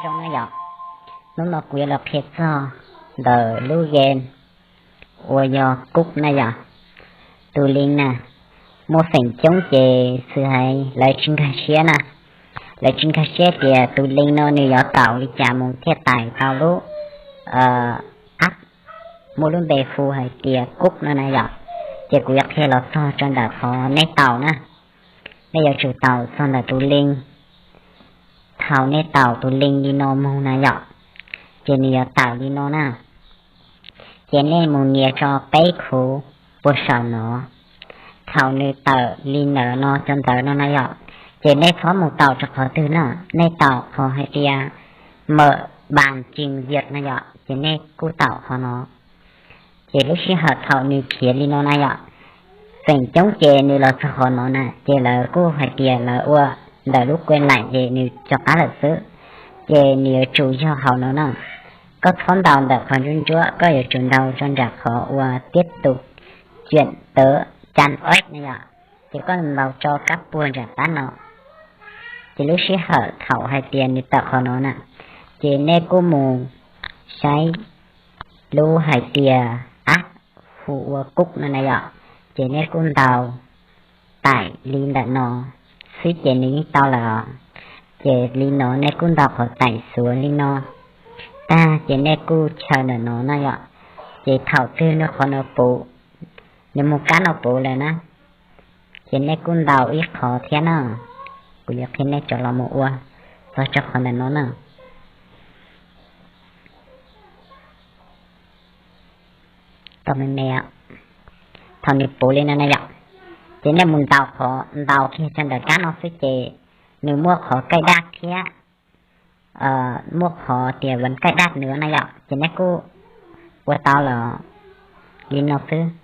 Zoo na yom, hnub no kuv yuav los qhia txog ntawm lub game uas yog Kub na yom. Tus li na, muaj feem coob ces xwb hais lawv tsis nkag siab na. Lawv tsis nkag siab tias tus li no nws yuav taum li cas mus thiaj tais tau lub app muaj lub npe hu hais tias Kub no na yom. Ces kuv yuav qhia los txog rau ntawm qhov nej taum na. Nej yuav tsum taum txog ntawm tus li. Thaum nej taum tus li li no mus na yom, ces nws yuav tawm li no na. Ces nej mus nias tso peb khuv puag saum no. Thaum nws tawm li ntawm no cov ntawv no na yom, ces nej txhob mus taum rau qhov twg na. Nej taum qhov hais tias mawm npas tsis yam na yom, ces nej kuj taum qhov no. Ces lub sij hawm thaum nws khiav li no na yom, feem coob ces nws los txog qhov no na, ces lawv kuj hais tias lawv ua ntawm lub kua laim ces nws rov qab lawm xwb. Ces nws yuav tsum yog hauv no na. Koj txhob ntaus ntawm qhov ntsuab ntsuab, koj yuav tsum ntaus rau nram qhov uas tiab tus ciam tawv can oib na yom. Ces koj ntaus tso kab puag nram qab no. Ces lub sij hawm thaum hais tias nws tawm qhov no na, ces nej kuj mus saib lub hais tias app hu ua Kub no na yom. Ces nej kuj ntaus taim li ntawm no xwb ces nws yeej tau lawm. Ces li no nej kuj ntaus qhov taim xuav li no tag ces nej kuj chaws ntawm no na yom. Ces thaum twg nws qhov no puv, nws mus kab no puv lawm na, ces nej kuj ntaus ib qhov thiab na. Kuv yuav qhia nej cov los mus ua txog rau qhov ntawm no na. Tau me me, thaum nws puv li no na yom, ces nej mus ntaus qhov, ntaus kiag rau ntawm kab no xwb ces nws muaj qhov kaij daj thiab muaj qhov tias vas kaij daj nws na yom, ces nej kuj ua tau los li no xwb.